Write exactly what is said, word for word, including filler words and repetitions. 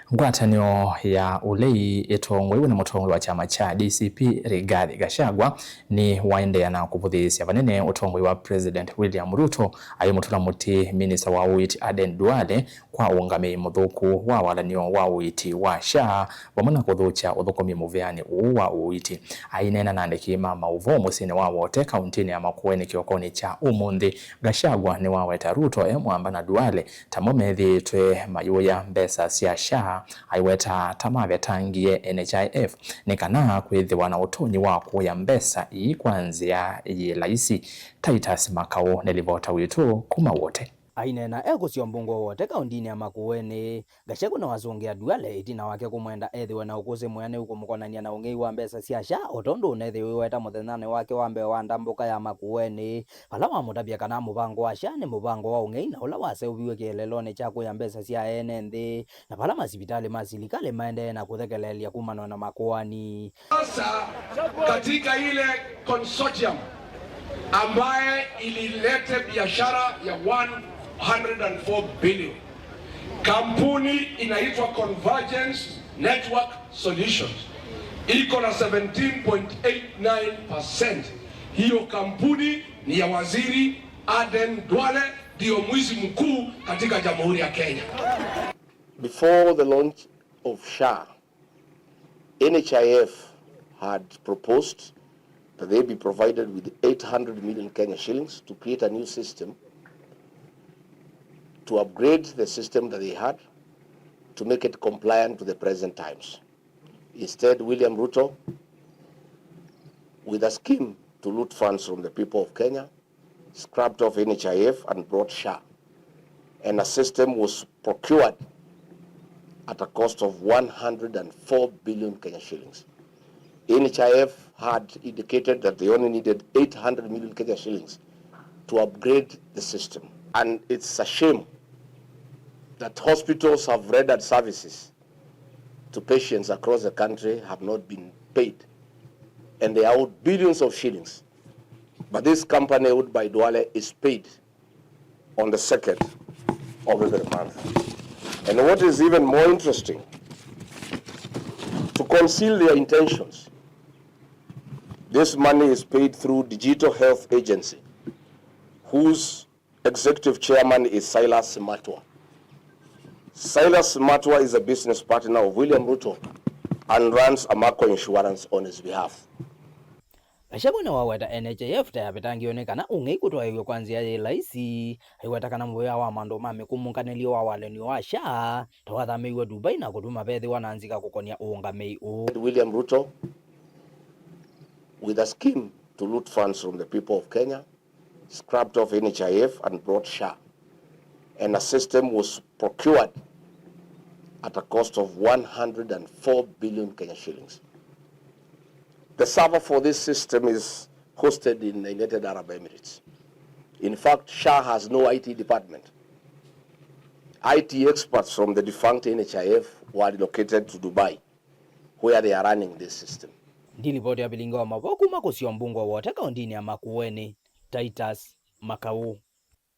Ngwatanĩo ya ũlei ĩtongoew'e nĩ mũtongoi wa kyama kya D C P Rigathi Gachagua nĩwaendeea na kũvũthĩĩsya vanene ũtongoi wa President William Ruto, ayĩmũtũla mũtĩ minista wa ũiiti Aden Duale kwa ũngamĩi mũthũku wa walanĩo wa ũiiti wa SHA, vamwe na kũthũkya ũthũkũmi mũvĩanĩ ũũ wa ũiiti. Aineena na andĩki ma maũvoo mũsyĩnĩ wa Wote, kauntinĩ ya Makueni kĩokonĩ kya ũmũnthĩ, Gachagua nĩwaweta Ruto e mwamba na Duale ta mo methĩĩtwe mayũya mbesa sya SHA, aiweta ta mavetangie N H I F nĩ kana kwĩthĩwa na ũtonyi wa kũya mbesa ii kwa nzĩa yĩ laisi. Titus Makau nĩ livota witũ kuma Wote. Aineena e kũsyombungwa Wote kauntinĩ ya Makueni, Gachagua nĩwasũngĩa Duale ĩtina wake kũmwenda ethĩwe na ũkũsĩ mwĩanĩu kũmũkonany'a na ũng'ei wa mbesa sya SHA, o tondũ ũnethĩiwe weta mũthenyanĩ wake wa mbee wa ndambũka ya Makueni, vala wamũtavya kana mũvango wa SHA nĩ mũvango wa ũng'ei na ũla waseũviw'e kĩeleelonĩ kya kũya mbesa sya ene nthĩ, na vala masivitalĩ ma silikalĩ maendee na kũthekeleelya kumana na makoani. Sasa katika ile consortium ambaye ililete biashara ya one hundred and four billion, kampuni inaitwa Convergence Network Solutions iko na seventeen point eight nine percent. Hiyo kampuni ni ya Waziri Aden Duale, ndio mwizi mkuu katika Jamhuri ya Kenya. Before the launch of SHA, N H I F had proposed that they be provided with eight hundred million Kenya shillings to create a new system, to upgrade the system that they had, to make it compliant to the present times. Instead, William Ruto, with a scheme to loot funds from the people of Kenya, scrapped off N H I F and brought SHA. And a system was procured at a cost of one hundred and four billion Kenya shillings. N H I F had indicated that they only needed eight hundred million Kenya shillings to upgrade the system. And it's a shame that hospitals have rendered services to patients across the country have not been paid. And they are owed billions of shillings. But this company owned by Duale is paid on the second of every month. And what is even more interesting, to conceal their intentions, this money is paid through Digital Health Agency, whose executive chairman is Silas Simatwa. Silas Simatwa is a business partner of William Ruto and runs Amaco Insurance on his behalf. Gachagua nĩwaweta N H I F ta yavetangĩwe nĩ kana ũng'ei kũtwaĩw'e kwa nzĩa yĩ laisi, aiweta kana mũvĩa wa maũndũ ma mĩkũmũnganĩlyo wa walanĩo wa SHA ta wathamĩiwe Dubai na kũtuma vethĩwa na nzika kũkonya ũũngamĩi ũũ. William Ruto, with a scheme to loot funds from the people of Kenya, scrapped off N H I F and brought SHA, and a system was procured at a cost of one hundred and four billion Kenya shillings. The server for this system is hosted in the United Arab Emirates. In fact, SHA has no I T department. I T experts from the defunct N H I F were relocated to Dubai, where they are running this system. Ndilipoti ya vilingi wa mavoo kuma kũsyombungwa Wote kauntinĩ ya Makueni, Titus Makau.